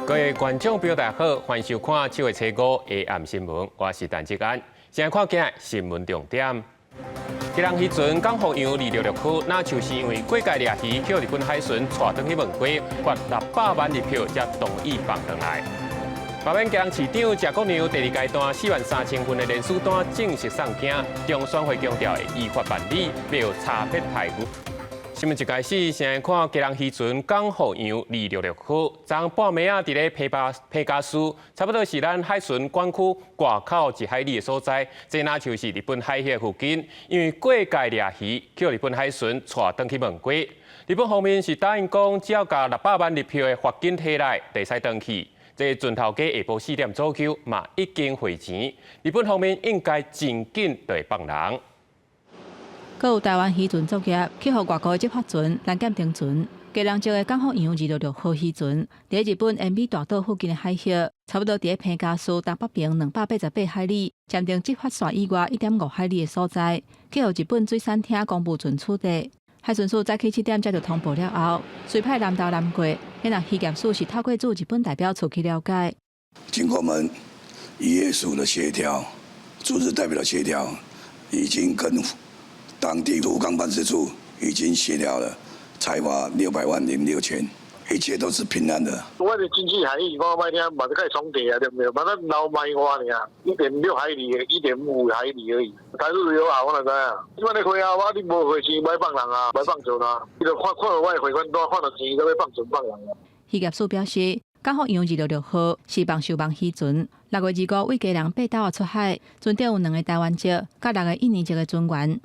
各位觀眾朋友，大家好，歡迎收看七月初五下暗新聞，我是陳志安。先來看今日新聞重點。基隆漁船港福洋266號，若就是因為過界掠魚，予日本海巡帶轉去問過，罰600萬日票，才同意放轉來。罷免基隆市長謝國樑第二階段4萬3千份的聯署單正式送件，中選會強調會依法辦理，沒有差別待遇。新聞一開始，先來看基隆漁船港福洋266號，昨半暝仔佇咧彭佳彭佳嶼，差不多是咱海巡管區外口1海里的所在，這若就是日本海域附近，因為過界掠魚，予日本海巡帶轉去問過。日本方面是答應講，只要共600萬日票的罰金提來，就會使轉去。這船頭家下晡4點左右嘛已經匯錢，日本方面應該真緊就會放人。閣有台灣漁船作業，去予外國的執法船攔檢停船。基隆籍的港福洋266號漁船，佇日本奄美大島附近的海域，差不多佇彭佳嶼東北邊288海里，暫定執法線以外1.5海里的所在，去予日本水產廳公務船取締。海巡署早起7點接著通報了後，隨派南投南過，然後漁業署是透過駐日本代表處去了解。經過我們漁業署的協調，駐日代表的協調，已經跟當地福岡辦事處已經協調了，裁罰600萬零6千，一切都是平安的。我佇禁止海域，我莫聽，嘛是較會創地啊，對不對？嘛咱撈賣外爾，1.6海里，1.5海里而已。台日友好，我哪知影？這擺咧開啊，我你無匯錢，欲放人啊，欲放船啊，伊就看看著我的匯款單，看著錢，才欲放船放人啊。漁業署表示，港福洋266號是網收網漁船，6月25為基隆八斗仔出海，船頂有兩个台灣籍、佮六个印尼籍的船員。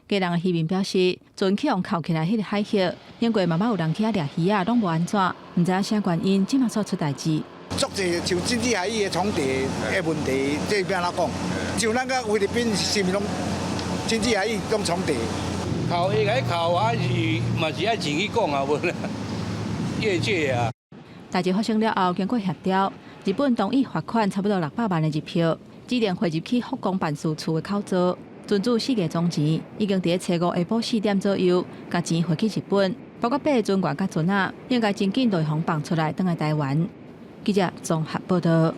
基隆的漁民表示，船去予扣起來彼个海域，因過嘛捌有人去遐掠魚仔，攏無按怎，毋知影啥原因，這馬煞出代誌。足濟像禁止海域的創地的問題，這欲按怎講？像咱佮菲律賓是毋是攏禁止海域攏創地？扣會共扣啊，是嘛是愛錢去講啊，無啦，業界啊。代誌發生了後，經過協調，日本同意罰款差不多600萬的日票，指定匯入去福岡辦事處的口座。船主四個總錢已經佇初五下晡4點左右，共錢匯去日本，包括八个船員佮船仔，應該真緊就會予放出來，轉來台灣。記者綜合報道。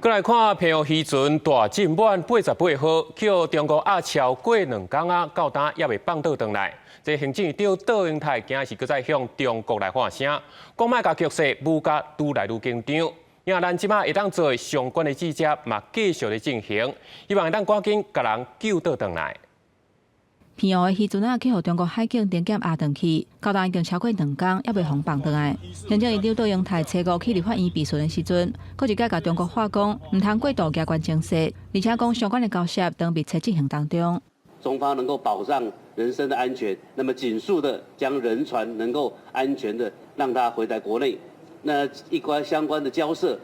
過來看澎湖漁船大進滿88號，予中國押超過2工仔，到今猶未放倒轉來。這行政院長卓榮泰今日是閣再向中國來發聲，講莫共局勢舞甲愈來愈緊張。因為咱這馬會當做相關的指責嘛，繼續咧進行，希望會當趕緊共人救倒轉來。澎湖的漁船仔去予中國海警臨檢押轉去，到今已經超過2工，猶未予放轉來。行政院長卓榮泰初五去立法院備詢的時陣，閣一擺共中國話講，毋通過度加懸情勢，而且講相關的交涉當密切進行當中。中方能夠保障人身的安全，那麼盡速的將人船能夠安全的讓他回來國內。那一關相關的交涉，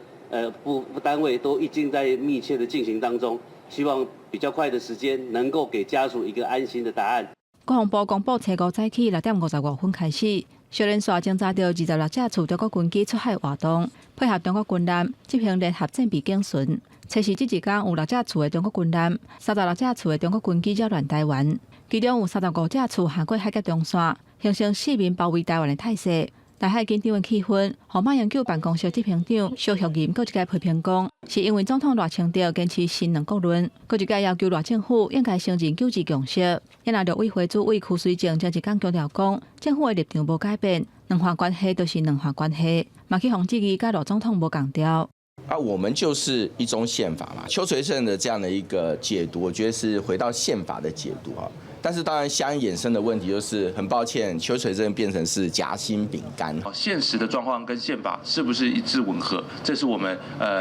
部單位都已經在密切的進行當中，希望比較快的時間能夠給家屬一個安心的答案。國防部公布，初五早起6點55分開始，小連續偵查著26架次中國軍機出海活動，配合中國軍艦執行聯合戰備警巡。測試這一工有6架次的中國軍艦，36架次的中國軍機擾亂台灣，其中有35架次橫過海峽中線，形成四面包圍台灣的態勢。台海緊張的氣氛，予馬英九辦公室執行長蕭旭仁閣一擺批評講，是因為總統賴清德堅持新兩國論，閣一擺要求賴政府應該承認九二共識。然後陸委會主委柯水正前一工強調講，政府的立場無改變，兩岸關係就是兩岸關係，嘛去予質疑佮賴總統無仝調。啊，我們就是一中憲法嘛。邱垂正的這樣的一個解讀，我覺得是回到憲法的解讀啊。但是當然，相衍生的問題就是，很抱歉，邱垂正變成是夾心餅乾。現實的狀況跟憲法是不是一致吻合？這是我們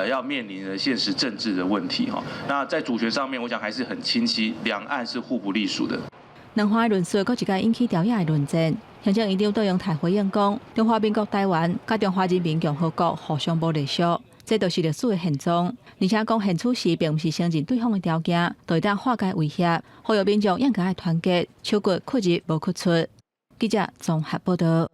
要面臨的現實政治的問題哈。那在主權上面，我想還是很清晰，兩岸是互不隸屬的。兩岸的論述，閣一擺引起朝野的論戰。行政院長卓榮泰回應講，中華民國台灣佮中華人民共和國互相無隸屬，這就是歷史的現狀。而且講現處時並毋是承認對方的條件，就會當化解威脅，呼籲民眾應該愛團結，手骨屈入無屈出。記者綜合報道。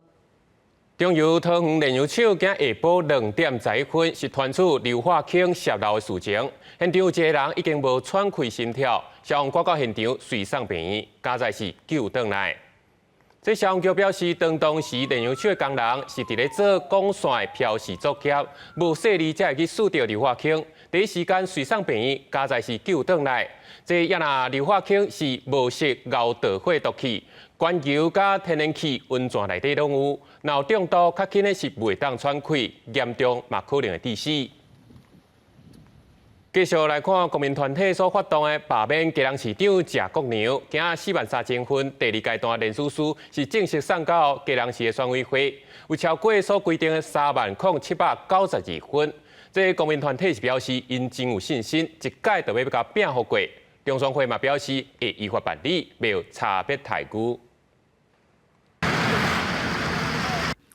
中油桃園煉油廠今下晡2點11分是傳出硫化氫洩漏的事情，現場有一个人已經無喘氣心跳，消防趕到現場隨送病院，佳哉是救轉來。這消防局表示，當時煉油廠的工人是佇咧做管線標示作業，無細膩才會去觸著硫化氫。第一時間隨送病院，佳哉是救轉來。這也若硫化氫是無色熬著火毒氣，原油佮天然氣溫泉內底攏有。若有中毒，較緊的是袂當喘氣，嚴重嘛可能會致死。繼續來看公民團體所發動的罷免基隆市長謝國樑，今仔43,000份第二階段聯署書是正式送到基隆市的選委會，有超過所規定的30,792份。這公民團體是表示，𪜶真有信心，一屆就欲共拼予過。中選會嘛表示會依法辦理，袂有差別待遇。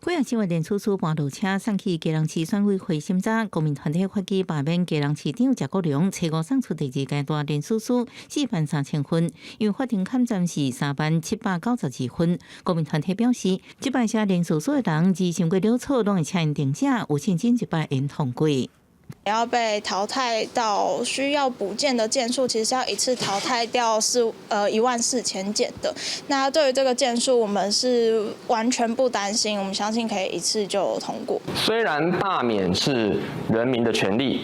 幾仔千份聯署書搬路車送去基隆市選委會審查，公民團體發起罷免基隆市長謝國樑，初五送出第二階段聯署書43,000份，因為法定坎站是30,792份。公民團體表示，這擺寫聯署書的人，字傷過潦草，攏會請𪜶重寫，有信心這擺會通過。要被淘汰到需要補件的件數，其實是要一次淘汰掉是14,000件的。那對於這個件數，我們是完全不擔心，我們相信可以一次就通過。雖然罷免是人民的權利，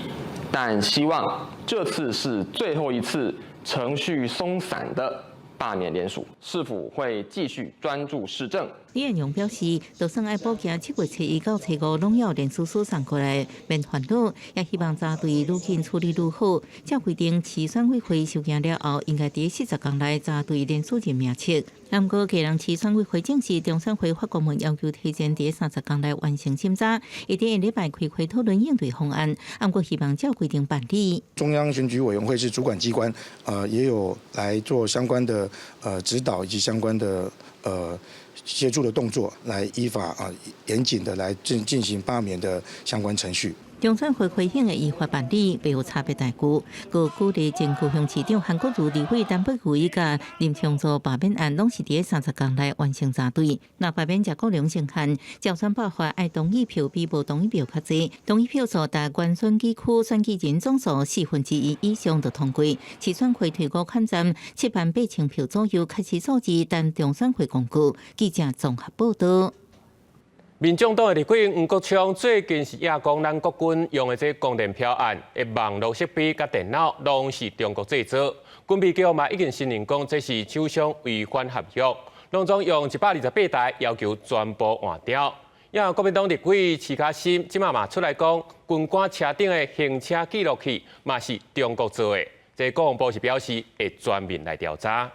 但希望這次是最後一次程序鬆散的罷免聯署，市府會繼續專注市政。李彦榮表示，就算愛補件7月初一到初五，攏要聯署書送過來，免煩惱。也希望查隊愈緊處理愈好。照規定，市選委會收件了後，應該佇40天內查對聯署人名冊。毋過，基隆市選委會證實，中選會發公文要求提前佇30天內完成審查，會佇下禮拜開會討論應對方案。毋過，希望照規定辦理。中央選舉委員會是主管機關，也有來做相關的指導以及相關的協助的動作，來依法啊嚴謹的來進行罷免的相關程序。中選會回應會依法辦理，袂有差別待遇。閣鼓勵前高雄市長韓國瑜、立委陳柏惟佮林昶佐罷免案，攏是佇30天內完成查對。若罷免謝國樑成案，照選辦法愛同意票比無同意票較濟，同意票數達原選舉區選舉人總數1/4以上就通過。市選會推估坎站78,000票左右，確實數字，等中選會公告。記者綜合報道。民眾黨的立委黃國昌最近是指講，咱國軍用的這光電標案的網路設備佮電腦，攏是中國製造。軍備局嘛已經承認講，這是廠商違反合約，攏總用128台要求全部換掉。也國民黨立委徐卡芯這馬嘛出來講，軍官車頂的行車記錄器嘛是中國做的。這國防部是表示會全面來調查。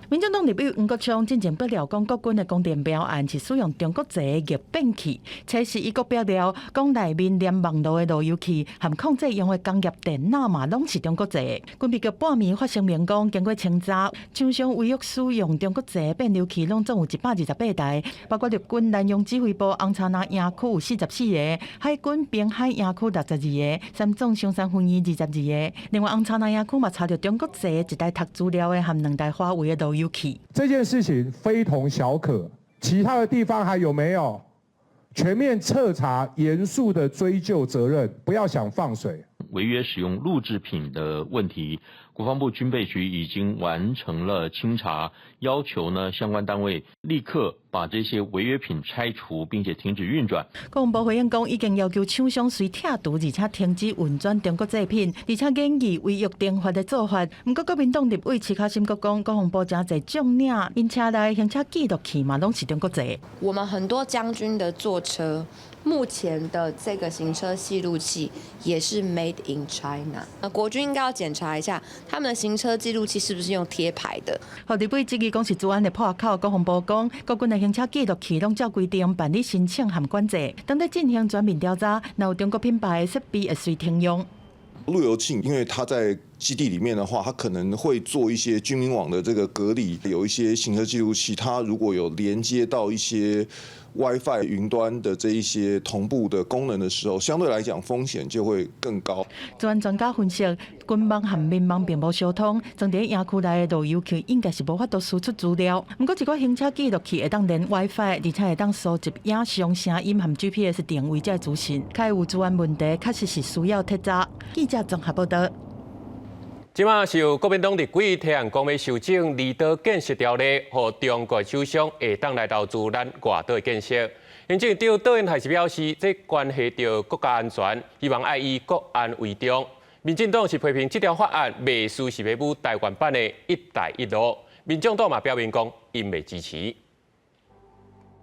民進黨立委黃國昌進前爆料講，國軍的光電標案是使用中國製的逆變器，測試伊閣爆料講內面連網路的路由器和控制用的工業電腦嘛，攏是中國製的。軍備局半暝發聲明講，經過清查，廠商違約使用中國製的變流器，攏總有128台，包括陸軍南陽指揮部紅柴林營區有44個，海軍濱海營區62個，三總松山分院22個。另外紅柴林營區嘛查著中國製的一台讀資料的和兩台華為的路由器。這件事情非同小可，其他的地方還有沒有？全面徹查，嚴肅的追究責任，不要想放水。違約使用錄製品的問題，國防部軍備局已經完成了清查，要求呢相關單位立刻把這些違約品拆除，並且停止運轉。國防部回應講，已經要求廠商隨拆除，而且停止運轉中國製品，而且研議違約懲罰的做法。毋過國民黨立委徐卡芯閣講，國防部誠濟將領，𪜶車內行車記錄器嘛，攏是中國製。我們很多將軍的座車，目前的這個行車記錄器也是 Made in China。那國軍應該要檢查一下，他們的行車記錄器是不是用貼牌的？予立委質疑講是資安的破口，國防部講，國軍的行車記錄器攏照規定辦理申請和管制，當咧進行全面調查，若有中國品牌的設備會隨停用。路由器，因為它在基地裡面的話，它可能會做一些軍民網的這個隔離，有一些行車記錄器，它如果有連接到一些 WiFi 雲端的這一些同步的功能的時候，相對來講風險就會更高。資安專家分析，軍網和民網並無相通，裝佇營區內的路由器應該是無法度輸出資料。毋過，一個行車記錄器會當連 WiFi，而且會當收集影像、聲音和 GPS 定位這個資訊，較有資安問題，確實是需要徹查。記者綜合報道。這馬是有國民黨立委提案講欲修正離島建設條例，予中國廠商會當來投資咱外島的建設。行政長杜英還是表示，這關係著國家安全，希望愛以國安為重。民進黨是批評這條法案袂輸是欲舞台灣版的一帶一路。民眾黨嘛表明講，𪜶袂支持。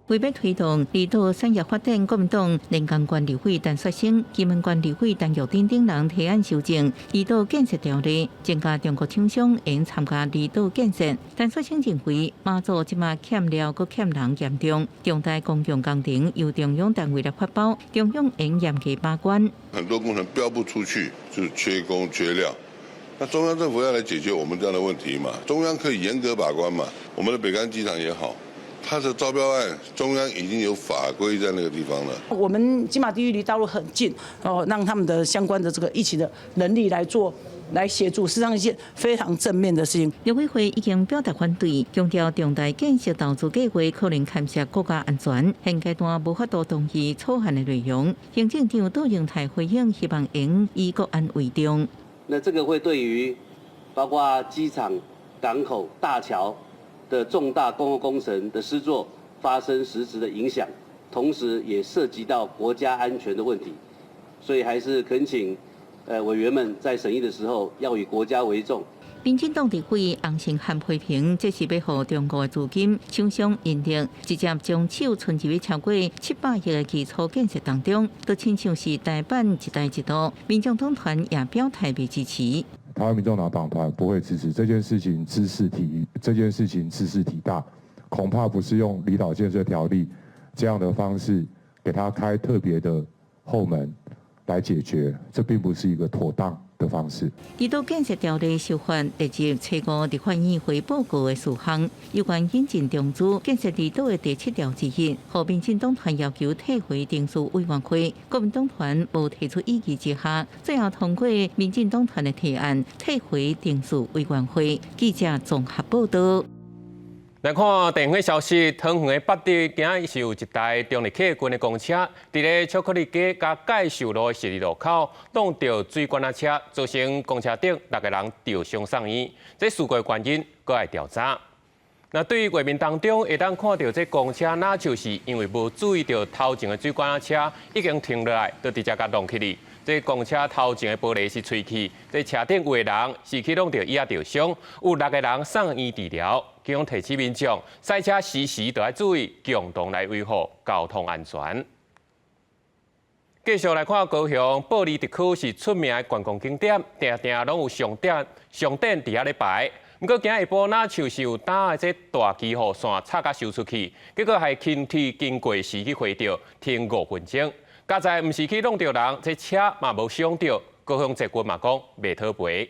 為欲推動離島產業發展，國民黨連江縣立委陳雪生、金門縣立委陳玉珍等人提案修正離島建設條例，增加中國廠商會用參加離島建設。陳雪生認為，馬祖這馬欠料閣欠人嚴重，重大公共工程由中央單位來發包，中央應嚴格把關。很多工程標不出去，就是缺工缺料。那中央政府要來解決我們這樣的問題嘛？中央可以嚴格把關嘛？我們的北竿機場也好。它的招標案，中央已經有法規在那個地方了。我們金馬地域離大陸很近，哦，讓他們的相關的這個一起的能力來做，來協助，實際上一件非常正面的事情。陸委會已經表達反對，強調重大建設投資計劃可能牽涉國家安全，現階段無法度同意草案的內容。行政長杜英台回應，希望應以國安為重。那這個會對於包括機場、港口、大橋的重大公共工程的施作發生實質的影響，同時也涉及到國家安全的問題，所以還是懇請委員們在審議的時候要以國家為重。民進黨立委洪勝漢批評，這是欲予中國的資金廠商引入，直接將手伸入超過700億的基礎建設當中，都親像是台版一帶一路。民眾黨團也表態袂支持。台灣民眾黨黨團不會支持這件事情，茲事體這件事情茲事體大，恐怕不是用離島建設條例這樣的方式給他開特別的後門來解決，這並不是一個妥當的方式。離島建設條例修法列入初五立法院會報告的事項，有關引進中資建設離島的第七條之一，予民進黨團要求退回程序委員會，國民黨團無提出異議之下，最後通過民進黨團的提案，退回程序委員會。記者綜合報道。來看電話消息，桃園的八德今仔是有一台中壢客運的公車，佇咧巧克力街佮介壽路的十字路口，挵著水管仔車，造成公車頂六個人著傷送院。這事故的原因閣愛調查。那對於畫面當中會當看著這公車，若就是因為無注意著頭前的水管仔車已經停落來，就直接共挵去哩。這公車頭前的玻璃是碎去，這車頂有的人是去挵著椅仔著傷，有六個人送院治療。警方提醒民眾，駛車時時都愛注意，共同來維護交通安全。繼續來看高雄埔里特區是出名的觀光景點，定定攏有商店商店佇遐咧排。毋過今下晡，若像是有擔的這大旗予線插共收出去，結果予輕鐵經過時去回著，停5分鐘。佳哉毋是去挵著人，這車嘛無傷著。高雄捷運嘛講袂討賠。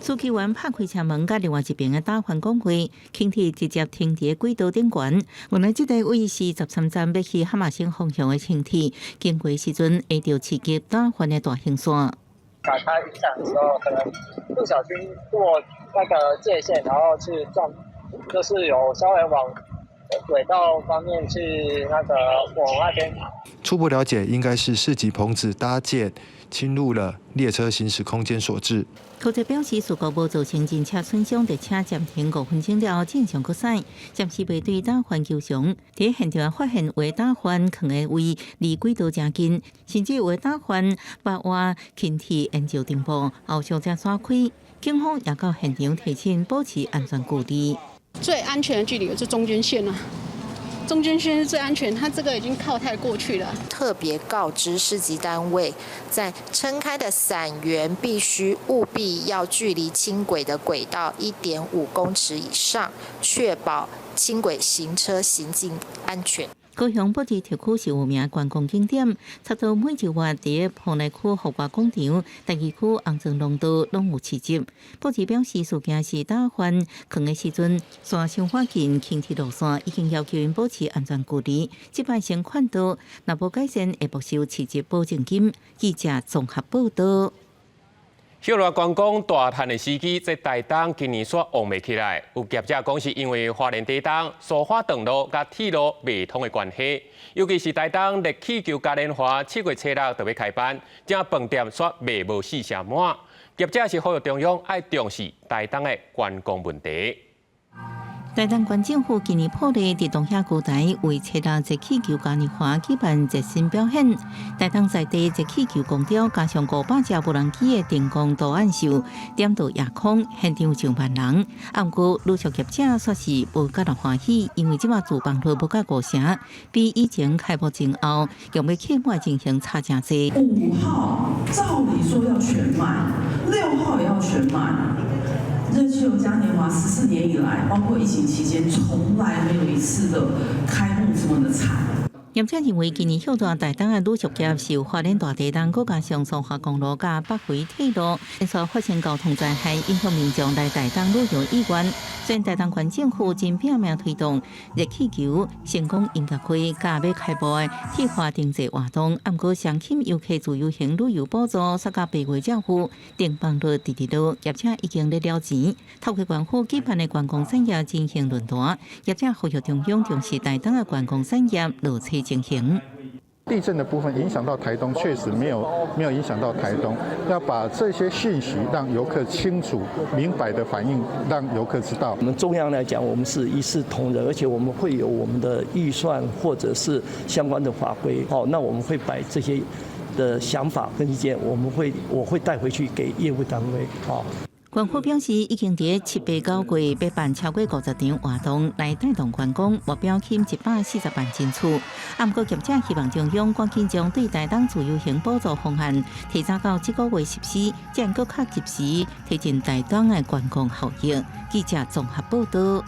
書記員拍開車門，佮另外一邊的打翻講話，輕鐵直接停佇軌道頂懸。原來這台位是13站欲去哈瑪星方向的輕鐵，經過時陣會著刺激打翻的大型線。打開雨傘的時候，可能不小心過那個界線，然後去撞，就是有稍微往軌道方面去那個往那邊。初步了解，應該是市集棚子搭建侵入了列車行駛空間所致。柯哲表示，事故無造成人車損傷，列車暫停5分鐘了後正常閣駛，暫時袂對打翻求償。佇現場發現有打翻囥的位離軌道誠近，甚至有打翻捌倚輕鐵煙石頂部，後續才徙開。警方也到現場提醒保持安全距離。最安全的距離就是中間線啊。中間線是最安全，它這個已經靠太過去了。特別告知市集單位，在撐開的傘緣必須務必要距離輕軌的軌道1.5公尺以上，確保輕軌行車行進安全。高雄埔里特區是有名觀光景點，差不多每一月佇埔內區福華廣場、大義區紅磚廊道攏有市集。埔里表示，事件是打翻囥的時陣，線傷倚近輕鐵路線，已經要求𪜶保持安全距離。這擺先勸導，若無改善，會沒收市集保證金。記者綜合報道。歇熱觀光大趁的時機，這台東今年煞旺袂起來。有業者講是因為花蓮台東蘇花長路佮鐵路袂通的關係，尤其是台東熱氣球嘉年華7月初六就欲開辦，這飯店煞賣無四成滿。業者是呼籲中央愛重視台東的觀光問題。台東縣政府今年破例佇東遐高台為七六熱氣球嘉年華舉辦熱身表演。台東在地熱氣球公雕，加上500隻無人機的燈光圖案秀，點到夜空，現場上萬人。啊，毋過旅宿業者煞是無佮意歡喜，因為這擺住房率無佮五成，比以前開幕前後用欲客滿情形差誠濟。5號照理說要全滿，6號也要全滿。熱氣球嘉年華14年以來，包括疫情期間，從來沒有一次的開幕這麼的慘。業者認為，今年歇熱台東的旅宿業受花蓮大地震，閣加上蘇花公路佮北迴鐵路，連續發生交通災害，影響民眾來台東旅遊意願。雖然台東縣政府真拚命推動熱氣球成功音樂會，佮欲開幕的鐵花燈節活動，毋過雙減遊客自由行旅遊補助，煞佮八月才付，訂房率直直落，業者已經咧了錢。透過縣府舉辦的觀光產業振興論壇，業者呼籲中央重視台東的觀光產業落車進行。地震的部分影響到台東，確實沒有影響到台東。要把這些訊息讓遊客清楚明白的反映，讓遊客知道。我們中央來講，我們是一視同仁，而且我們會有我們的預算或者是相關的法規。好，那我們會把這些的想法跟意見，我會帶回去給業務單位。好。縣府表示，已經佇七八九月欲辦超過50場活動來帶動觀光，目標吸140萬人次。啊，毋過業者希望中央趕緊將對台東自由行補助方案提早到這個月實施，這樣閣較及時推進台東的觀光效益。記者綜合報道。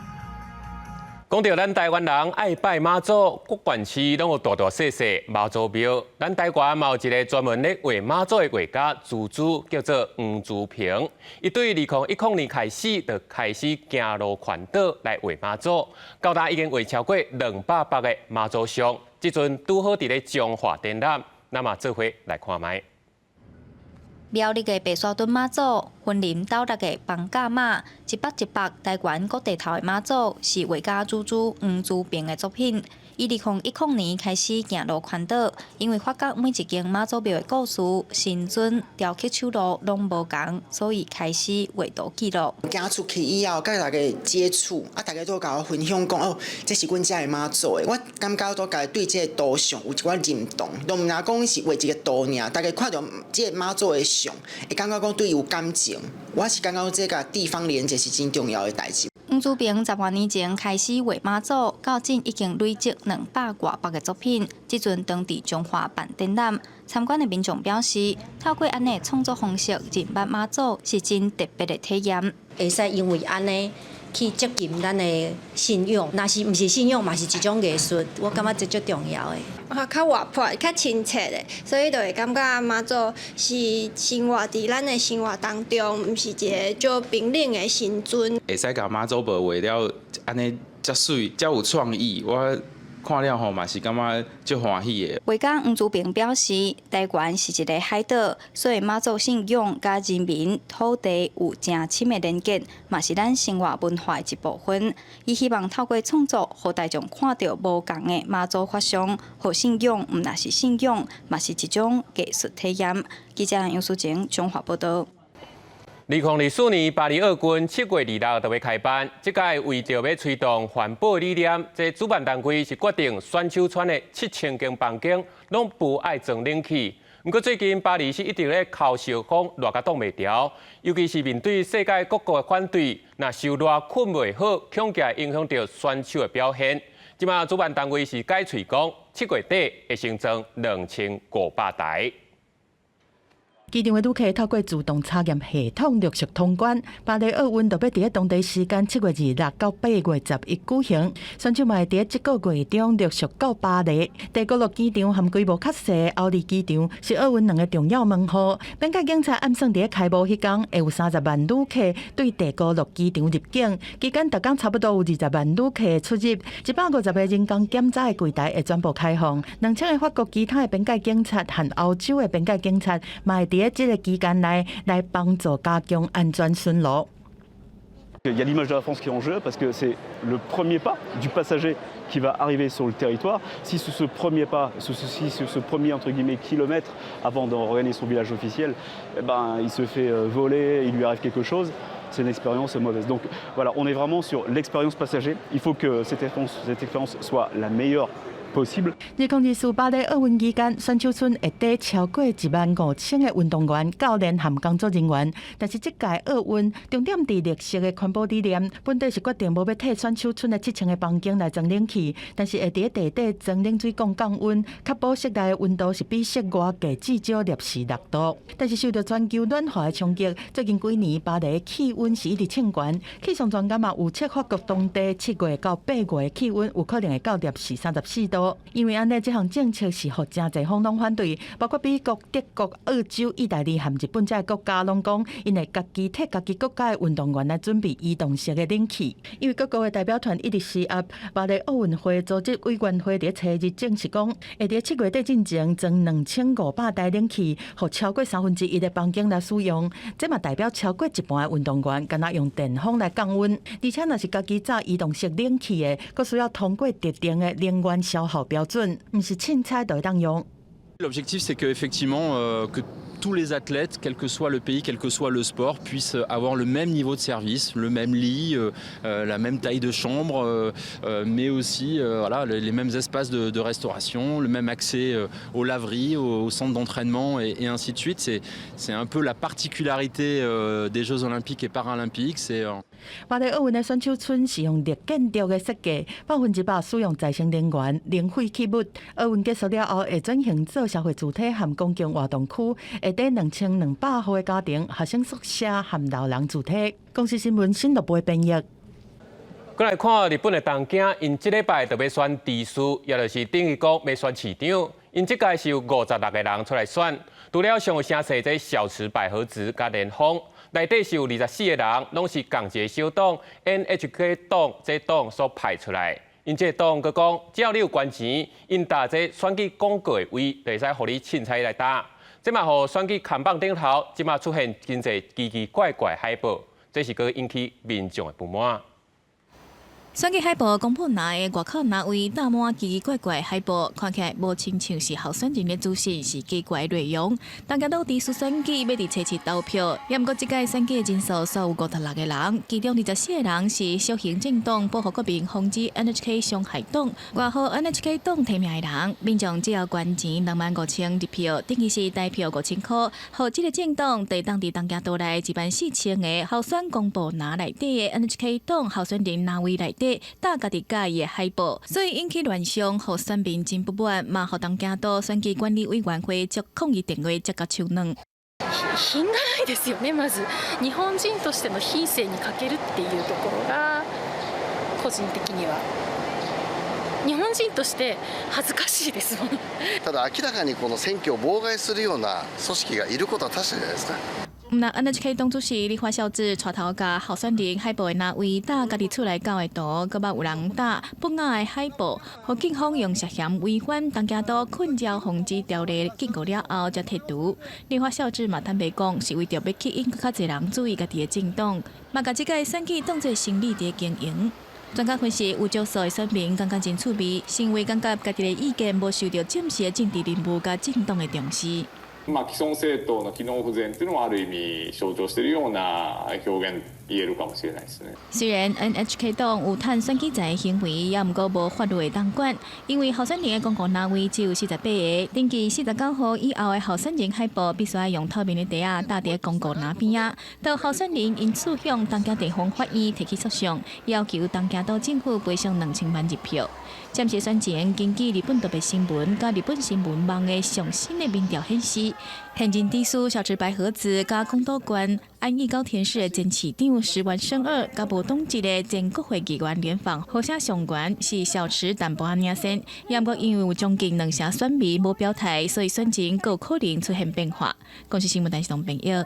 講著咱台灣人愛拜媽祖，各縣市攏有大大細細媽祖廟。咱台灣嘛有一个專門咧畫媽祖的畫家，朱朱叫做黃竹平。伊對2010年開始就開始行路環島來畫媽祖，到今已經畫超過200幅的媽祖像。這陣拄好佇咧彰化展覽，咱嘛做伙來看覓。苗栗的白沙屯媽祖，雲林斗六的艋舺媽，一幅一幅台灣各地頭的媽祖，是畫家朱朱黃竹平的作品。伊2010年開始行路環島，因為發覺每一間媽祖廟的故事、神尊、雕刻手路攏無仝，所以開始畫圖記錄。行出去以後，佮大家接觸，啊，大家都共我分享講，哦，這是阮遮的媽祖的。我感覺都家對這個圖像有一寡認同，都毋若講是畫一個圖爾，大家看著這個媽祖的像，會感覺講對伊有感情。我是感覺這个地方連結是真重要的代誌。黃竹平10外年前開始畫媽祖，到今已經累積200外幅的作品。這陣當佇彰化辦展覽，參觀的民眾表示，透過按呢創作方式認捌媽祖是真特別的體驗。會使因為按呢去接近咱的信仰，若是毋是信仰，嘛是一種藝術，我感覺這足重要的。啊，較活潑、較親切的，所以就會感覺媽祖是生活佇咱的生活當中，毋是一个足冰冷的神尊。會使共媽祖婆畫了按呢遮媠、遮有創意，我看了吼嘛是感覺足歡喜的。畫家黃竹平表示，台灣是一个海島，所以媽祖信仰佮人民、土地有誠深的連結，嘛是咱生活文化的一部分。伊希望透過創作，予大眾看著無仝的媽祖法相，予信仰毋若是信仰，嘛是一種藝術體驗。記者楊淑靜彰化報道。2024年巴黎奧運7月26就欲開辦，這屆為著欲推動環保理念，這主辦單位是決定選手村的7000間房間攏無愛裝冷氣。毋過最近巴黎是一直咧哭訴講熱共擋袂牢，尤其是面對世界各國的反對，若受熱睏袂好，恐驚影響著選手的表現。這馬主辦單位是改喙講，7月底會先裝2500台。機場的旅客透過自動查驗系統陸續通關。巴黎奧運就欲佇咧當地時間7月26到8月11舉行，選手嘛會佇咧這個月中陸續到巴黎。戴高樂機場和規模較細的奧利機場是奧運兩个重要門戶。邊界警察暗算佇咧開幕彼工會有30萬旅客對戴高樂機場入境，期間逐工差不多有20萬旅客出入。150個人工檢查的櫃台會全部開放。2000个法國其他的邊界警察和歐洲的邊界警察嘛會佇咧這个期間內來幫助加強安全巡邏。Il y a l'image de la France qui est en jeu parce que c'est le premier pas du passager qui va arriver sur le territoire. Si sur ce premier pas, si sur ce premier entre guillemets kilomètre avant de regagner son village officiel, eh ben, il se fait voler, il lui arrive quelque chose, c'est une expérience mauvaise. Donc voilà, on est vraiment sur l'expérience passager. Il faut que cette expérience soit la meilleure possible. 2024巴黎奧運期間，選手村會佇超過15,000個運動員、教練和工作人員。但是這屆奧運重點佇綠色的環保理念，本底是決定無欲替選手村的7000個房間來裝冷氣，但是會佇地底裝冷水管降溫，確保室內的溫度是比室外低至少攝氏6度。但是受著全球暖化的衝擊，最近幾年巴黎氣溫是一直衝懸，氣象專家嘛預測法國當地7月到8月的氣溫有可能會到攝氏34度。因為按呢，這項政策是予誠濟方攏反對，包括美國、德國、澳洲、意大利和日本這个國家攏講，𪜶會家己替家己國家的運動員來準備移動式的冷氣。因為各國的代表團一直施壓，巴黎奧運會組織委員會佇初日正式講，會佇7月底進前裝2500台冷氣，予超過1/3的房間來使用。這嘛代表超過一半的運動員干焦用電風來降溫，而且若是家己紮移動式冷氣的，閣需要通過特定的能源消耗標準，毋是凊彩就會當用。 L'objectif, c'est qu'effectivement, que tous les athlètes, quel que soit le pays, quel que soit le sport, puissent avoir le même niveau de service, le même lit, la même taille de chambre, mais aussi, voilà, les mêmes espaces de restauration, le même accès aux laveries, au centre d'entraînement et ainsi de suite. C'est un peu la particularité des Jeux olympiques et paralympiques. C'est 巴黎奧運的選手村是用綠建築的設計，100%使用再生能源、零廢棄物。奧運結束了後，會轉型做社會住宅和公共活動區，會佇2200戶的家庭、學生宿舍和老人住宅。公視新聞新樂部編譯。過來看日本的東京，𪜶這禮拜就欲選知事，也就是等於講欲選市長。𪜶這屆是有56個人出來選，除了上有聲勢這小池百合子佮蓮舫，內底是有24個人，攏是仝一个小黨 NHK 黨這黨所派出來。𪜶這個黨閣講，只要你有捐錢，𪜶打這選舉廣告的位，就會使予你凊彩來打。這嘛予選舉看板頂頭，這馬出現真濟奇奇怪怪海報，這是閣引起民眾的不滿。選舉海報公布欄的外口欄位打滿奇奇怪怪海報，看起來無親像是候選人的資訊，是奇怪內容。東京都知事選舉欲佇初七投票，也毋過這屆選舉人數煞有56個人，其中24個人是小型政黨保護國民防止 NHK 傷害黨，外號 NHK 黨提名的人。民眾只要捐錢25,000入票，等於是台票5,000箍，予這个政黨會當佇東京都內14,000個候選公布欄內底的 NHK 黨候選人欄位內底打家己佮意的海報，所以引起亂象，予選民真不滿，嘛予東京都選舉管理委員會接抗議電話接甲手軟。品がないですよね。まず日本人としての品性に欠けるっていうところが個人的には日本人として恥ずかしいですもん。ただ明らかにこの選挙を妨害するような組織がいることは確かじゃないですか。毋但 NHK 黨主席立花孝志帶頭共候選人海報的欄位打家己厝內狗的圖，閣捌有人打不雅的海報，予警方用涉嫌違反東京都困擾防止條例警告了後，才剔除。立花孝志嘛坦白講，是為著欲吸引閣較濟人注意家己的政黨，嘛共這屆選舉當做生意佇經營。專家分析，有少數的選民感覺真趣味，是因為感覺家己的意見無受著正式的政治人物佮政黨的重視。まあ、既存政党の機能不全っていうのはある意味象徴しているような表現言えるかもしれないですね。雖然 NHK 黨有趁選舉財的行為，也毋過無法律會當管，因為候選人的公告欄位只有48個，登記49號以後的候選人海報必須愛用透明的袋仔搭佇公告欄邊仔。當候選人因此向東京地方法院提起訴訟，要求東京都政府賠償2000萬日票。暫時選前，根據日本特別新聞佮日本新聞網的上新的民調顯示，現任知事小池百合子佮廣島縣安芸高田市的前市長石丸伸二，佮無黨籍的前國會議員蓮舫呼聲上懸，是小池淡薄仔領先。也毋過因為有將近兩成選民無表態，所以選情閣有可能出現變化。公視新聞陳世東編譯。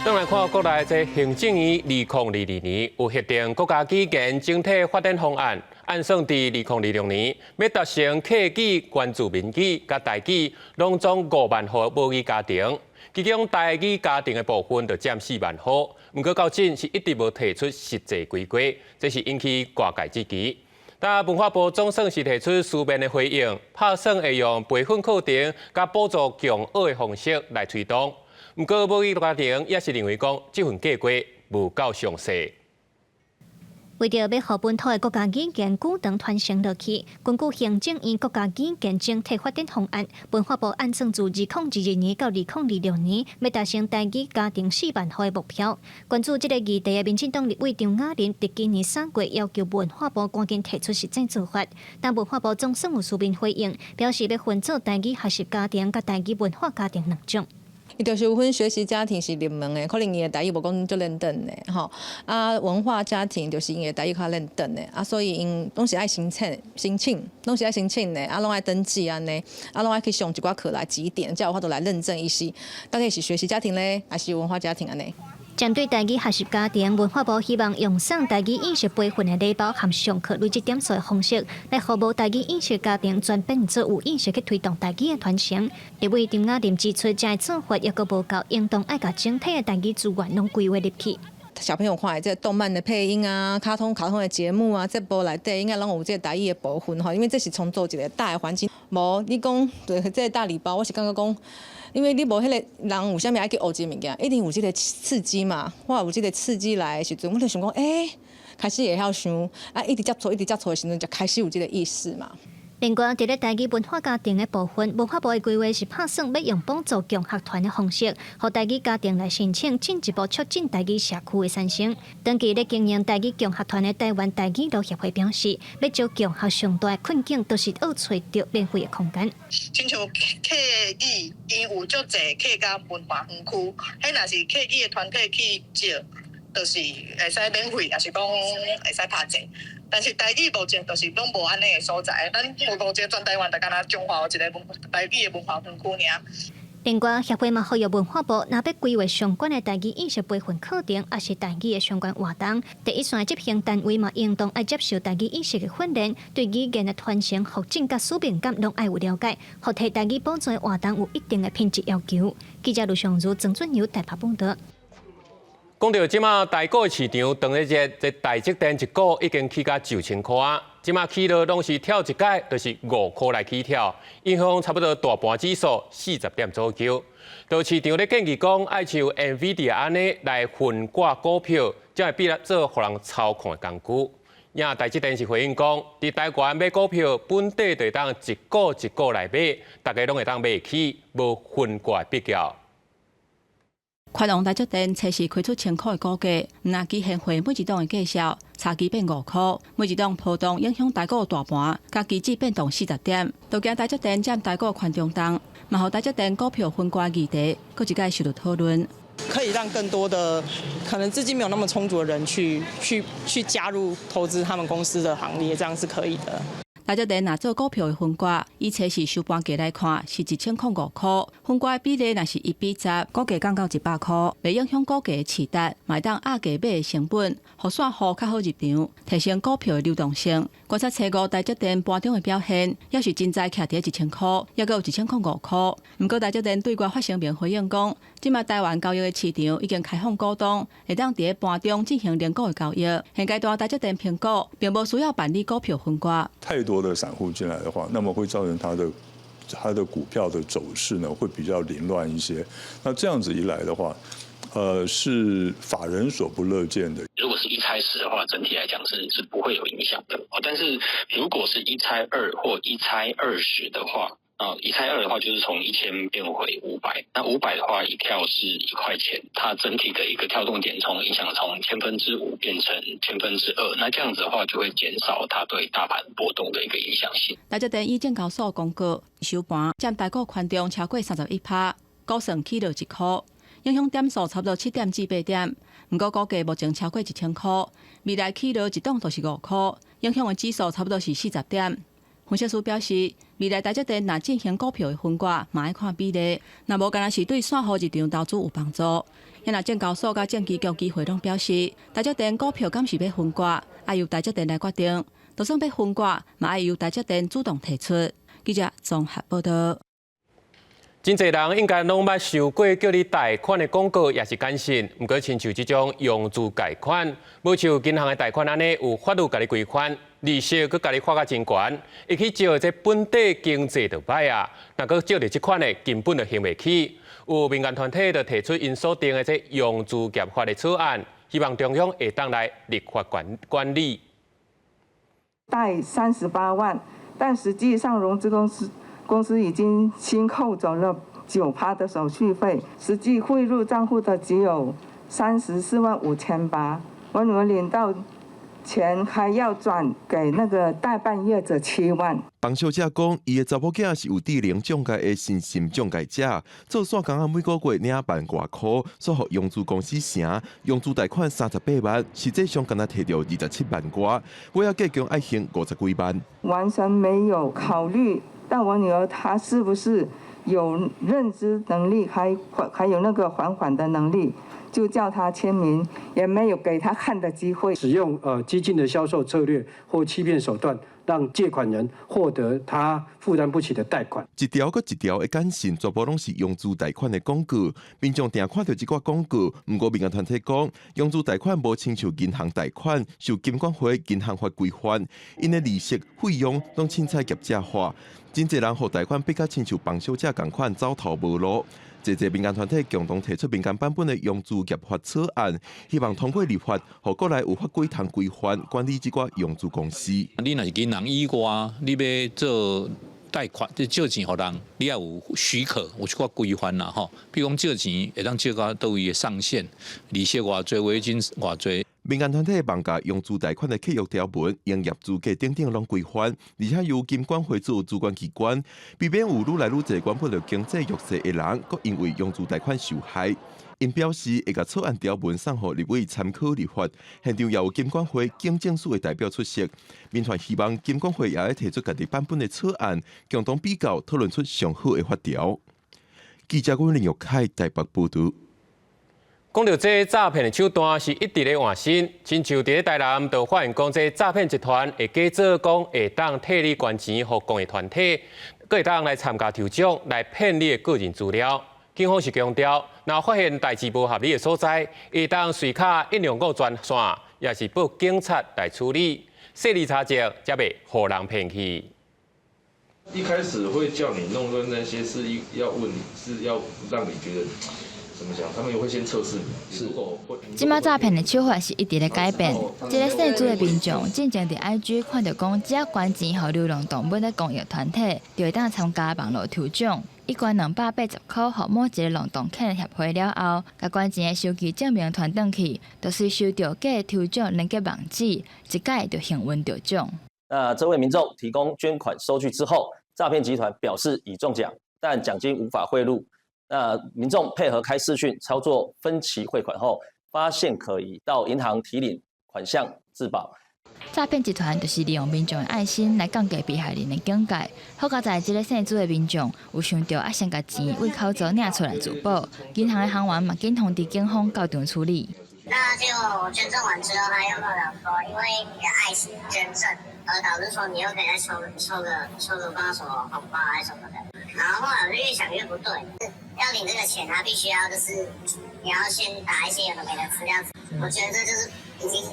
轉來看國內這行政院2022年有核定國家語言整體發展方案，按算佇2026年，欲達成客語、原住民語佮台語，攏總5萬戶母語家庭，其中台語家庭的部分就佔4萬戶。毋過到今是一直無提出實際規劃，這是引起外界質疑。但文化部總算是提出書面的回應，拍算會用培訓課程佮補助共學的方式來推動。毋過母語家庭也是認為講，這份計劃無夠詳細。為著欲予本土的國家語言久長傳承落去，根據行政院國家語言整體發展方案，文化部按算自2022年到2026年，欲達成台語家庭4萬戶的目標。關注這个議題的民進黨立委張亞麟，佇今年3月要求文化部趕緊提出實際做法，但文化部總算有書面回應，表示欲分做台語學習家庭佮台語文化家庭兩種。伊就是有分學習家庭是入門的，可能伊的台語無講足輪轉的吼。啊，文化家庭就是𪜶的台語較輪轉的，啊，所以𪜶攏是愛申請、申請，攏是愛申請的，啊，攏愛登記按呢，啊，攏愛去上一寡課來幾點，才有法度來認證伊是到底是學習家庭咧，還是文化家庭按呢。針對台語學習家庭，文化部希望用送台語應試培訓的禮包和上課累積點數的方式，來予無台語意識家庭轉變做有意識去推動台語的傳承。立委張亞麟指出，這个做法猶閣無夠，應當愛共整體的台語資源攏規劃入去。小朋友看的這個動漫的配音啊，卡通的節目啊，節目內底應該攏有這個台語的部分吼，因為這是創造一個大的環境。無你講對這個大禮包，我是感覺講，因為你無彼個人有啥物愛去學這個物件，一定有這個刺激嘛。我有這個刺激來的時陣，我就想講，欸，開始會曉想，啊，一直接觸，一直接觸的時陣，就開始有這個意識嘛。另外，佇咧台語文化家庭的部分，文化部的規劃是拍算欲用補助共學團的方式，予台語家庭來申請，進一步促進台語社區的產生。長期咧經營台語共學團的台灣台語路協會表示，欲招共學上大的困境，就是愛揣著免費的空間。親像客語，𪜶有足濟客家文化園區，彼若是客語的團體去借，就是會使免費，抑是講會使拍折。但是台語目前就是攏無按呢个所在，咱目前全台灣就干焦彰化有一个文台語的文化園區爾。另外，協會嘛呼籲文化部，若欲規劃相關的台語意識培訓課程，抑是台語的相關活動，第一線執行單位嘛，應當愛接受台語意識的訓練，對語言的傳承、發展佮使命感攏愛有了解，予提台語補助的活動有一定的品質要求。記者盧尚如、曾俊友台北報導。講到這馬台股市場，當日這台積電一股已經起價9000箍啊！這馬起落攏是跳一改，就是5箍來起跳，影響差不多大盤指數40點左右。就市場咧建議講，愛像 NVIDIA 按呢來分割股票，才會變做予人操控的工具。也台積電是回應講，佇台灣買股票，本地就會當一股一股來買，大家攏會當買起，無分割的必要。寬王台積電測試開出千箍的股價，毋但期現貨每一檔的價數差距變5箍，每一檔波動影響台股大盤，共期指變動40點，都驚台積電佔台股權重重，嘛予台積電股票分割議題，閣一擺受到討論。可以讓更多的可能資金沒有那麼充足的人去加入投資他們公司的行列，這樣是可以的。台積電若做股票的分割，以測試收盤價來看，是1005箍，分割的比例若是1比10，股價降到100箍，袂影響股價的市值，嘛會當壓低買的成本，予散戶較好入場，提升股票的流動性。觀察初五台積電盤中的表現，猶是真濟徛佇1000箍，猶閣有1005箍。毋過台積電對外發聲明回應講，這馬台灣交易的市場已經開放股東，會當佇咧盤中進行零股的交易。現階段台積電評估，並無需要辦理股票分割。太多的散戶進來的話，那麼會造成它的股票的走勢呢，會比較凌亂一些。那這樣子一來的話，是法人所不樂見的。如果是1拆10的話，整體來講是不會有影響的。但是如果是1拆2或1拆20的話，啊，1拆2的話就是從1000變回500，那500的話一跳是1塊錢，它整體的一個跳動點從影響從千分之五變成千分之二，那這樣子的話就會減少它對大盤波動的一個影響性。台積電以證交所公告收盤佔台股權重超過31%，股算起落1箍，影響點數差不多7.48點。毋過股價目前超過1000箍，未來起落一檔就是5箍，影響的指數差不多是40點。分析師表示，未來台積電若進行股票的分割，嘛愛看比例，若無干焦是對散戶入場投資有幫助。遐若證交所佮證機局機會攏表示，台積電股票敢是欲分割，愛由台積電來決定。就算欲分割，嘛愛由台積電主動提出。記者綜合報道。真濟人應該攏捌收過叫你貸款的廣告，抑是簡訊。毋過親像這種融資貸款，無像銀行的貸款按呢有法律共你規範，利息閣共你發甲真懸，會去借這本地經濟就歹啊。若閣借著這款的，根本就還袂起。有民間團體就提出𪜶所訂的這融資業法的草案，希望中央會當來立法管管理。貸38萬，但實際上融資公司已經先扣走了9趴的手續費，實際匯入賬戶的只有34萬5800。我女兒領到錢還要轉給那個代辦業者7萬。彭小姐講，伊的查某囝是有智能障礙的身心障礙者，做散工仔每個月領萬外箍，煞予融資公司成融資貸款38萬，實際上干焦提著27萬外，尾仔計共愛還50幾萬。完全沒有考慮到我女兒她是不是有認知能力，還有那個還款的能力，就叫她簽名，也沒有給她看的機會。使用激進的銷售策略或欺騙手段，讓借款人獲得他負擔不起的貸款。一條閣一條的簡訊，全部攏是融資貸款的廣告。民眾定看著這寡廣告，毋過民間團體講，融資貸款無親像銀行貸款，受金管會銀行法規範，𪜶的利息費用攏凊彩業者化。真濟人予貸款逼甲親像彭小姐仝款走投無路。濟濟民間團體共同提出民間版本的融資業法草案，希望通過立法，予國內有法規通規範管理這寡融資公司。你若是銀行以外，你欲做貸款，即借錢予人，你愛有許可，有一寡規範啦吼。比如講借錢會當借到佗位的上限，利息偌濟，違約金偌濟。民間團體網架融資貸款的契約條文、營業資格等等攏規範，而且由金管會做主管機關，避免有愈來愈濟原本就經濟弱勢的人，閣因為融資貸款受害。𪜶表示會共草案條文送予立委參考立法，現場也有金管會、警政署的代表出席。民團希望金管會也會提出家己版本的草案，共同比較討論出上好的法條。記者阮林玉凱台北報導。講著這詐騙的手段是一直咧換新，親像佇咧台南就發現講這詐騙集團會假做講會當替你捐錢予公益團體，閣會當來參加抽獎來騙你的個人資料。警方是強調，若發現代誌無合理的所在，會當隨敲105專線，抑是報警察來處理，細膩查證，才袂予人騙去。一開始會叫你弄的那些是一要問你，是要讓你覺得。怎麼講？他們也會先測試你。是。這馬詐騙的手法是一直咧改變。這个姓朱的民眾進前佇 IG 看著講，只要捐錢予流浪動物的公益團體，就會當參加網路抽獎。伊捐280箍予某一个浪動犬協會了後，共捐錢的收據證明傳轉去，就是收著假抽獎連結網址，一改就幸運中獎。那這位民眾提供捐款收據之後，詐騙集團表示已中獎，但獎金無法匯入。那民眾配合開視訊操作分期匯款後，發現可疑，到銀行提領款項自保。詐騙集團就是利用民眾的愛心來降低被害人的警覺。好佳哉這个姓朱的民眾有想著愛先共錢對口座領出來自保，銀行的行員嘛緊通知警方到場處理。那就捐贈完之後，他又跟我說，因為你的愛心捐贈，而導致說你又可以再抽抽個抽個不知道什麼紅包還是什麼的。然後後來我就越想越不對，要領這個錢，他必須要就是你要先打一些有的沒的資料。我覺得這就是已經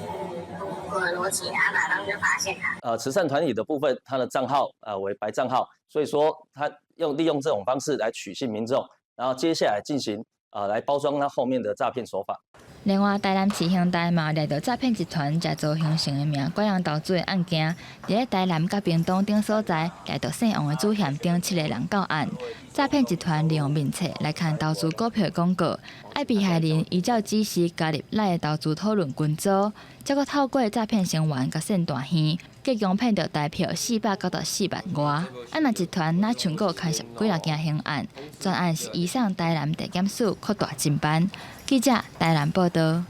不符合邏輯了，馬上就發現他。慈善團體的部分，他的賬號為白賬號，所以說他用利用這種方式來取信民眾，然後接下來進行來包裝他後面的詐騙手法。另外，台南市興大嘛掠著詐騙集團藉造興盛的名拐人投資的案件，佇咧台南佮屏東等所在掠著姓王的主嫌等七个人到案。詐騙集團利用面冊來看投資股票的廣告，愛被害人依照指示加入 LINE 的投資討論群組，才閣透過詐騙成員共騙大耳，計共騙著台票494萬外。啊若集團若像閣牽涉幾若件刑案，全案是移送台南地檢署擴大偵辦。記者台南報道。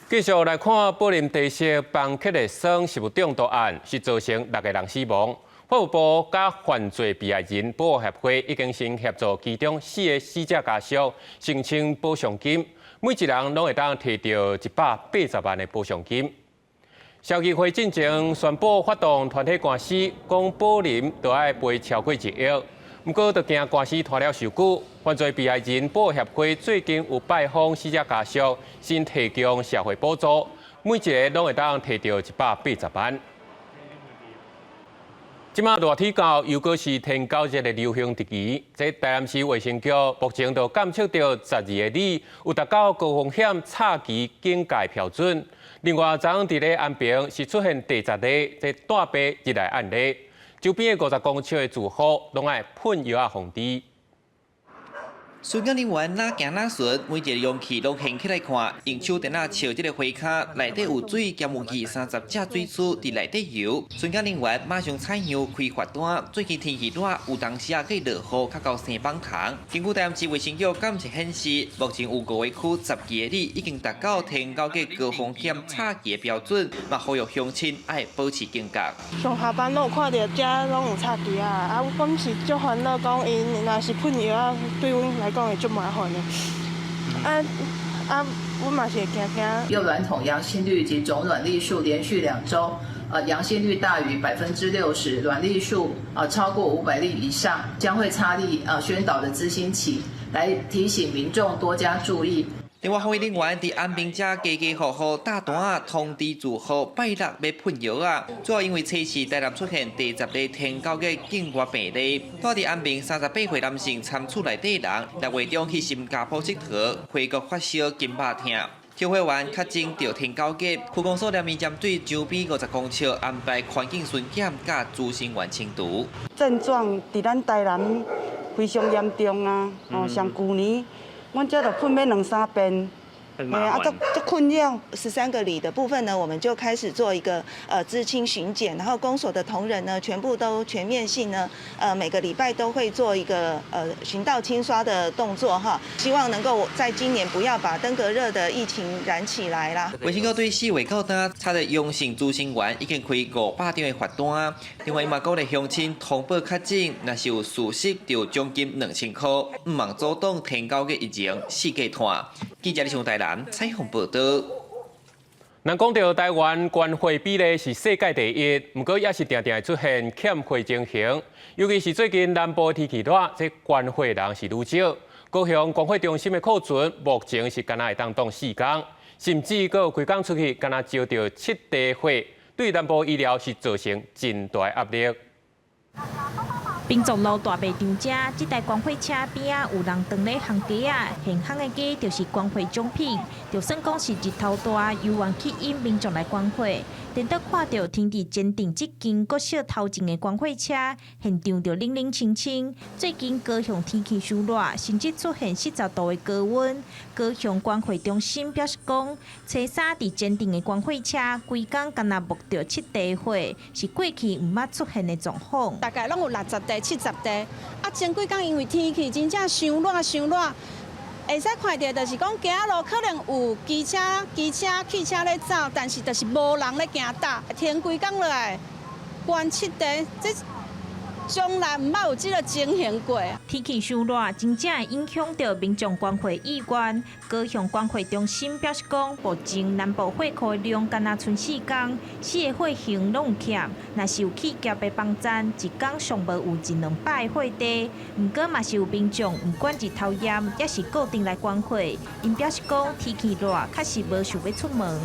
繼續來看柏林地色房客的酸食物中毒案，是造成六個人死亡。法務部佮犯罪被害人保護協會已經先協助其中四个死者家屬申請補償金，每一人攏會當提著180萬的補償金。消基會進前宣布發動團體官司，講寶林著愛賠超過1億，毋過就驚官司拖了傷久。犯罪被害人保護協會最近有拜訪死者家屬，先提供社會補助，每一个攏會當提著180萬。這馬熱天到，又閣是天狗熱的流行時期。這台南市衛生局目前就監測著12個里有達到高風險插旗警戒標準。另外，昨昏佇咧安平是出現第十例這大白入來案例，周邊的50公尺的住戶攏愛噴藥仔防治。巡檢人員哪行哪巡，每一个容器攏掀起來看，用手電仔照這个火跤，內底有水兼有20-30隻水蛆佇內底游。巡檢人員馬上採樣開罰單。最近天氣熱，有當時啊去落雨，較夠生蠓蟲。根據台南市衛生局監測顯示，目前有五個區12個里已經達到天狗的高風險插旗的標準，嘛呼籲鄉親愛保持警覺。上下班攏有看著遮攏有插旗仔，啊，阮是足煩惱，講𪜶若是噴藥仔，對阮來講會足麻煩的。啊啊，阮嘛是會驚驚。誘卵桶陽性率及總卵粒數連續2週，陽性率大於60%，卵粒數超過500粒以上，將會插立宣導的資訊旗，來提醒民眾多加注意。另外，防疫人員佇安平遮家家戶戶貼單仔通知住戶拜六欲噴藥仔，主要因為初四台南出現第十例天狗的境外病例，住佇安平38歲男性參厝內底人，6月中去新加坡𨑨迌，回國發燒筋肉疼，調貨員確診著天狗結，區公所連針對周邊50公尺安排環境巡檢佮孳生源清除。症狀佇咱台南非常嚴重啊！哦，像舊年。阮這就噴欲兩三遍，啊，足足困擾。 13個里的部分呢，我們就開始做一個孳清巡檢，然後公所的同仁呢，全部都全面性呢，每個禮拜都會做一個巡道清刷的動作哈，希望能夠在今年不要把登革熱的疫情燃起來啦。衛生局對4月到今，查著陽性孳生源已經開500張的罰單，另外嘛鼓勵鄉親通報確診，若是有事實，就獎金2000箍，毋茫阻擋天狗的疫情四界傳。記者李松台南採訪報導。人講著台灣捐血比例是世界第一，毋過也是定定會出現欠血情形。尤其是最近南部天氣熱，這捐血人是愈少。高雄捐血中心的庫存目前是干焦會當擋4工，甚至閣有幾工出去，干焦招著7袋血，對南部醫療是造成真大壓力。民族路大賣場遮，這台捐血車邊仔有人當咧烘雞仔，現烘的雞就是捐血獎品。就算講是日頭大，猶原吸引民眾來捐血。顛倒看著停佇前鎮這間國小頭前的捐血車，現場就冷冷清清。最近高雄天氣傷熱，甚至出現40度的高溫。高雄捐血中心表示講，初三佇前鎮的捐血車，規工干焦募著7袋血，是過去毋捌出現的狀況。大概攏有60袋、70袋，啊，前幾工因為天氣真正傷熱、傷熱，會使看著就是講街仔路可能有機車、機車、汽車咧走，但是就是無人咧行踏，停規工落來，捐7袋，這從來毋捌有這个情形過。天氣傷熱，真正會影響著民眾捐血意願。高雄捐血中心表示講，目前南部血庫的量干焦賰4工，四个血型攏有欠。若是有企業的幫贊，一工上無有一兩百个血袋。毋過嘛是有民眾毋管日頭炎，抑是固定來捐血。𪜶表示講，天氣熱，確實無想欲出門。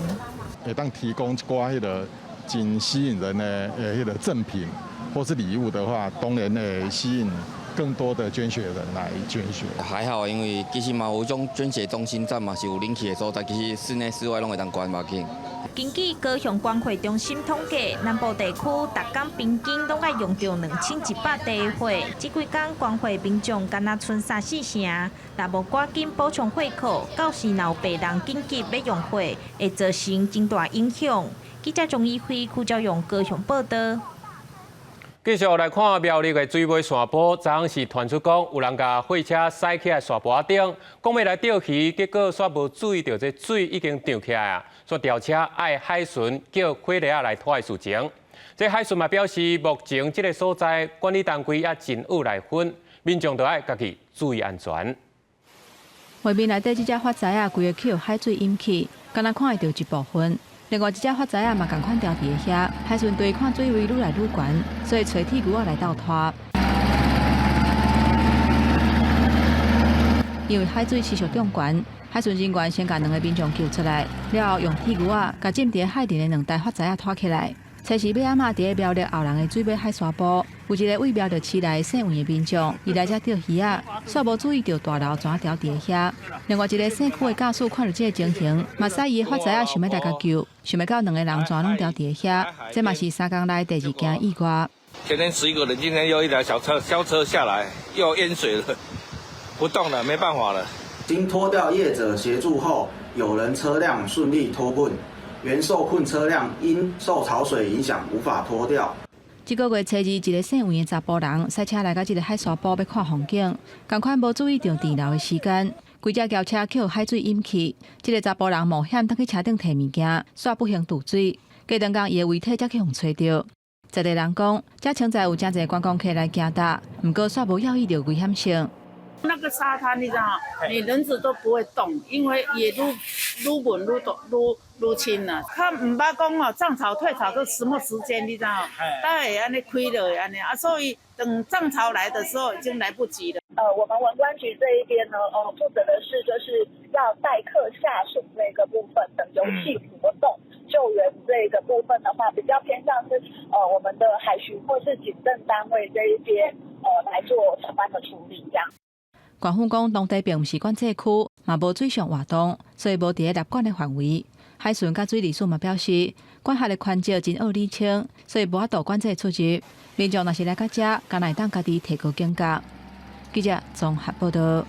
會當提供一寡彼个真吸引人的彼个贈品或是禮物的話，當然會吸引更多的捐血人來捐血。還好，因為其實嘛有種捐血中心站嘛是有冷氣的所在，其實室內室外攏會當捐無要緊。根據高雄捐血中心統計，南部地區逐工平均攏愛用著2100袋血，這幾工捐血民眾干焦賰三四成，若無趕緊補充血庫，到時若有病人緊急欲用血，會造成真大影響。記者鍾怡輝、邱昭勇高雄報導。繼續來看苗栗的水尾沙坡，昨昏是傳出講有人共貨車駛起來沙坡仔頂，講欲來釣魚，結果煞無注意著這水已經漲起來啊，煞調車愛海巡叫火力仔來拖的事情。這海巡嘛表示，目前這个所在管理單位也真惡來分，民眾著愛家己注意安全。畫面內底這隻發財仔，規个去予海水淹去，敢若看會著一部分。另外一隻發財仔嘛仝款牢佇咧遐，海巡隊看水位愈來愈懸，所以揣鐵牛仔來鬥拖。因為海水持續漲懸，海巡人員先共兩个民眾救出來，了後用鐵牛仔共浸佇海裡的兩台發財仔拖起來。初時馬仔媽佇咧苗栗後人的水尾海沙埔，有一个位苗栗市來姓黃的民眾，伊來遮釣魚仔，煞無注意著大樓怎牢佇咧遐。另外一个姓邱的駕駛看著這个情形，嘛駛伊的發財仔想欲來共救，想袂到兩个人全攏牢佇咧遐，這嘛是三工內第二件意外。前天死一個人，今天又一台小車小車下來，又淹水了，不動了，沒辦法了。經拖吊業者協助後，有人車輛順利脫困。原受困車輛因受潮水影響無法拖吊。這個月初二，一个姓黃的查埔人駛車來到這个海沙埔欲看風景，仝款無注意著滯留的時間，規隻轎車予海水淹去。這个查埔人冒險轉去車頂提物件，煞不幸墮水。過兩工，伊的遺體才去予揣著。在地人講，遮稱讚有誠濟觀光客來行踏，毋過煞無留意著危險性。那個沙灘你知道，你輪子都不會動，因為也愈愈穩愈多愈愈深啦。較毋捌講哦，漲潮退潮都什麼時間，你知道？都會按呢開落按呢啊，所以等漲潮來的時候已經來不及了。我們文管局這一邊呢，負責的是就是要帶客下水這個部分的遊憩活動救援這個部分的話，比較偏向是我們的海巡或是警政單位這一邊，來做相關的處理這樣。縣府講，當地並毋是管制區，嘛無水上活動，所以無佇咧納管的範圍。海巡佮水利署嘛表示，管轄的權責真惡理清，所以無法度管制出入。民眾若是來到遮，敢若會當家己提高警覺。記者綜合報導。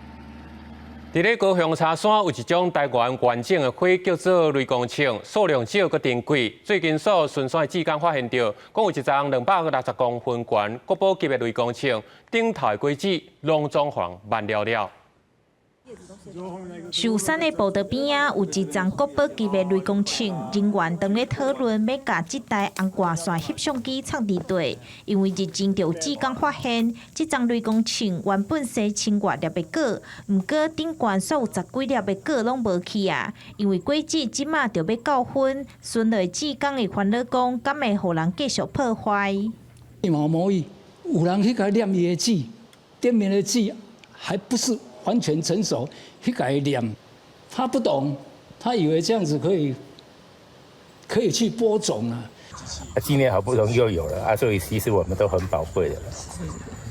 佇咧高雄柴山有一種台灣完整的花，叫做雷公銃，數量少閣珍貴。最近所巡山的志工發現著，講有一叢260公分懸國寶級的雷公銃，頂頭的果子攏總予人挽了了。壽山的步道邊仔有一叢國寶級的雷公銃，人員當咧討論欲共這台紅外線翕相機藏佇佗，因為日前就有志工發現，這叢雷公銃原本生千外粒的果，毋過頂懸煞有十幾粒的果攏無去啊，因為果子這馬著欲到分，巡邏志工會煩惱講，敢會予人繼續破壞？嘛無意，有人去共念伊的籽，頂面的籽還不是完全成熟，去共伊念，他不懂，他以為這樣子可以去播種啊。今年好不容易又有了啊，所以其實我們都很寶貴的。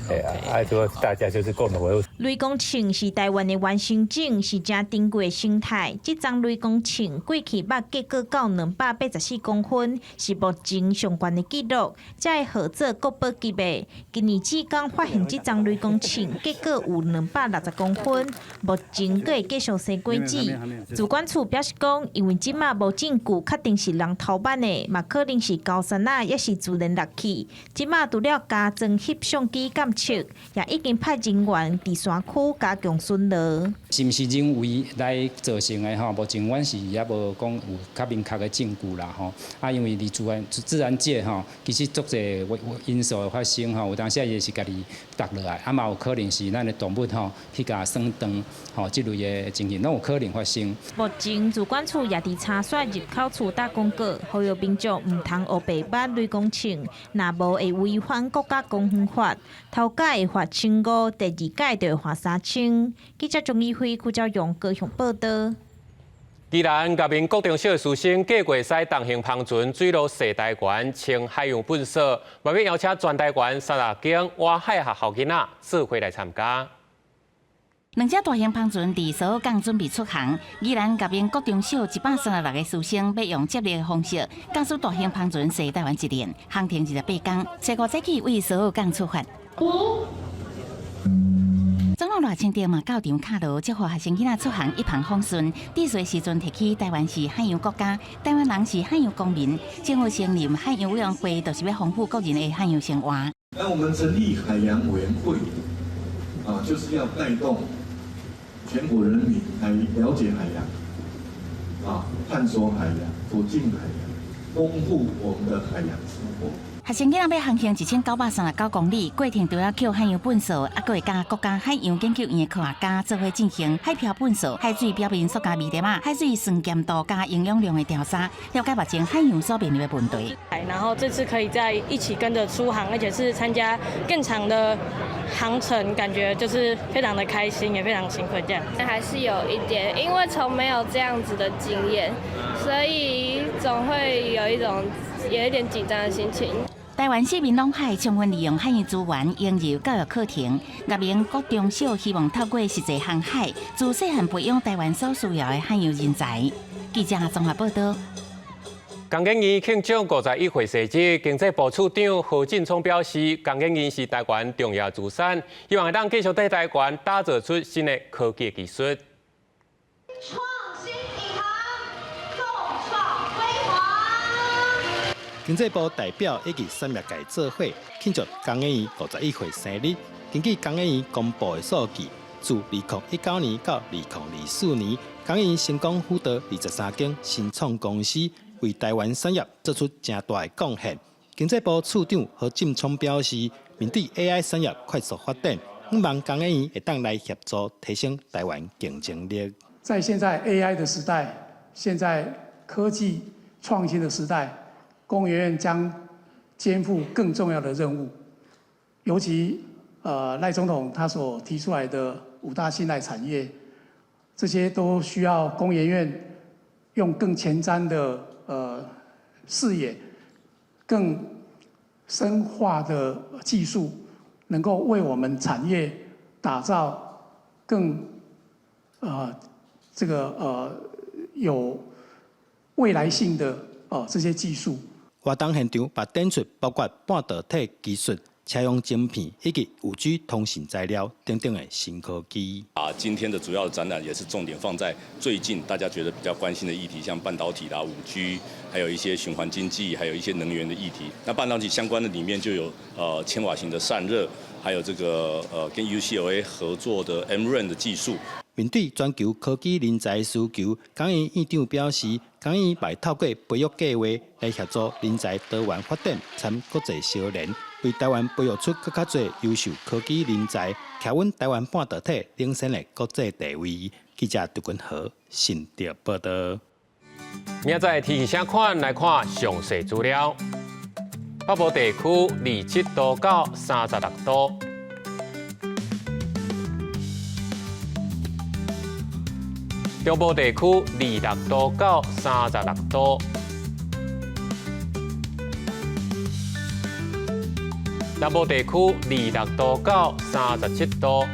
對啊，啊，說大家就是共同維護。雷公銃是台灣的原生種，是誠珍貴的生態。這叢雷公銃過去捌結果到284公分，是目前上懸的紀錄，才會號做國寶級的。今年志工發現這叢雷公銃結果有260公分，目前閣會繼續生果子。自管處表示講，因為這馬無證據確定是人偷挽的，嘛可能是高山仔，抑是自然落去。這馬除了加裝翕相機監測，也已經派人員佇山區加強巡邏。是毋是人為來造成的吼？目前阮是猶無講有較明確的證據啦吼。啊，因為佇自然界吼，其實足濟因素會發生吼，有當時伊是家己踏落來，啊嘛有可能是咱的動物吼去共損斷吼，這類的情形攏有可能發生。目前自管處也佇柴山入口處打廣告，呼籲民眾毋通烏白挽雷公銃，若無會違反國家公園法。頭屆會罰1500，第二屆就會罰3000。記者鍾義輝、邱昭勇高雄報導。宜蘭甲民國中小的師生計劃駛重型帆船水路踅台灣清海洋糞埽，嘛欲邀請全台灣30間外海學校囡仔做伙來參加。兩隻大型帆船佇蘇澳港準備出航，宜蘭甲民國中小136個師生欲用接力的方式，駕駛大型帆船踅台灣一輪，航程28工，初五早起對蘇澳港出發。五。總統賴清德嘛到場敲鑼，祝賀學生囡仔出航一帆風順。致辭時陣提起台灣是海洋國家，台灣人是海洋公民，政府成立海洋委員會，就是欲豐富國人的海洋生活。那我們成立海洋委員會，啊，就是要帶動全國人民來了解海洋，啊，探索海洋，走進海洋，豐富我們的海洋生活。海學生囡仔欲航行1939公里，過程除了抾海洋糞掃，猶閣會佮國家海洋研究院的科學家做伙進行海漂糞掃、海水表面塑膠微粒仔、海水酸鹹度佮營養量的調查，了解目前海洋所面臨的問題。然後這次可以再一起跟着出航，而且是參加更長的航程，感覺就是非常的開心，也非常興奮。這樣還是有一點，因為從沒有這樣子的經驗，所以總會有一種有一點緊張的心情。台灣市民攏海充分利用海洋資源，引入教育課程。岳明國中小希望透過實際航海，自細漢培養台灣所需要的海洋人才。記者綜合報道。工研院慶祝51歲生日，經濟部次長何進聰表示，工研院是台灣重要資產，希望會當繼續綴台灣打造出新的科技技術。創新領航，共創輝煌。經濟部代表以及產業界做伙慶祝工研院51歲生日。根據工研院公布的數據，自2019年到2024年，工研院成功輔導23間新創公司，為台灣產業做出誠大的貢獻。經濟部次長何進聰表示，面對 AI 產業快速發展，希望工研院會當來協助提升台灣競爭力。在現在 AI 的時代，現在科技創新的時代，工研院將肩負更重要的任務。尤其賴總統他所提出來的五大新來產業，這些都需要工研院用更前瞻的視野，更深化的技術，能夠為我們產業打造更這個有未來性的這些技術。活動現場嘛展出包括半導體技術、車用晶片以及5G 通信材料等等的新科技。啊，今天的主要的展覽也是重點放在最近大家覺得比較關心的議題，像半導體啦、5G，還有一些循環經濟，還有一些能源的議題。那半導體相關的裡面就有千瓦型的散熱，還有這個跟 UCLA 合作的 MRAM 的技術。面對全球科技人才需求，工研院院長表示，工研院會透過培育計劃來協助人才多元發展，參國際相連，為台灣培育出閣較濟優秀科技人才，徛穩台灣半導體領先的國際地位。記者杜君豪新竹報道。明仔載天氣啥款？來看詳細資料。北部地區27度到36度。中部地區26度到36度，南部地區26度到37度，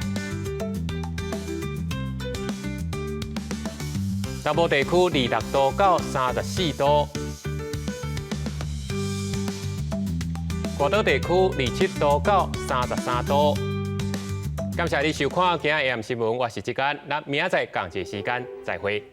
南部地區26度到34度，外島地區27度到33度。感謝你收看今仔日 AM 新聞，我是志安，咱明仔載仝一个時間再會。